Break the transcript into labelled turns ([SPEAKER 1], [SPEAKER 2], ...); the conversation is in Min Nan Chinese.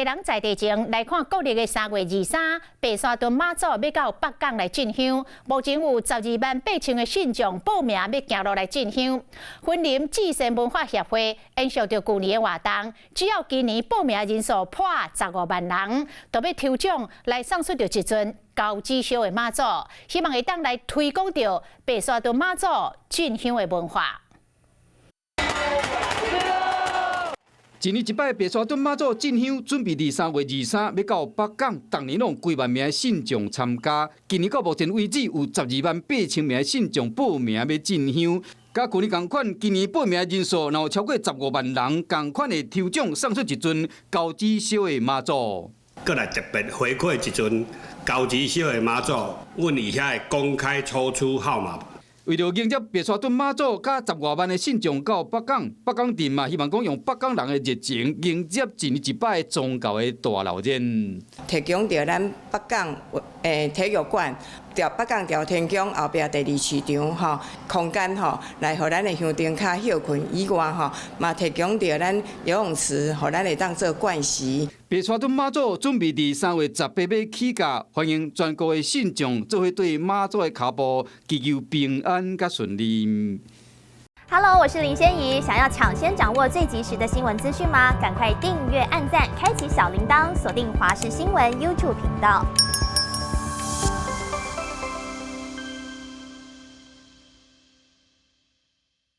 [SPEAKER 1] 人在地情來看，國曆的3月23，白沙屯媽祖欲到北港來進香，目前有128,000個信眾報名欲行路來進香。雲林至善文化協會延續著舊年的活動，只要今年報名人數破15萬人，就欲抽獎來送出著一尊高指燒的媽祖，希望會當來推廣著白沙屯媽祖進香的文化。
[SPEAKER 2] 一年一擺白沙屯媽祖進香，準備佇3月23欲到北港，逐年攏有幾萬名信眾參加。今年到目前為止有128,000名信眾報名欲進香。佮舊年仝款，今年報名人數若有超過十五萬人，仝款會抽獎送出一尊高指燒的媽祖。
[SPEAKER 3] 閣來特別回饋一尊高指燒的媽祖，阮佇遐會公開抽出號碼。
[SPEAKER 2] 為著迎接白沙屯媽祖佮十外萬的信眾到北港，北港鎮嘛希望講用北港人的熱情迎接一年一擺宗教的大鬧熱。
[SPEAKER 4] 提供著咱北港體育館、北港朝天宮後壁第二市場吼空間吼，來予咱的香燈腳歇睏以外吼，嘛提供著咱游泳池，予咱會當做盥洗。
[SPEAKER 2] 白沙屯媽祖準備佇3月18欲起駕，歡迎全國的信眾做伙對媽祖的跤步祈求平安佮順利。
[SPEAKER 5] Hello，我是林仙怡，想要搶先掌握最及時的新聞資訊嗎？趕快訂閱、按讚、開啟小鈴鐺，鎖定華視新聞 YouTube 頻道。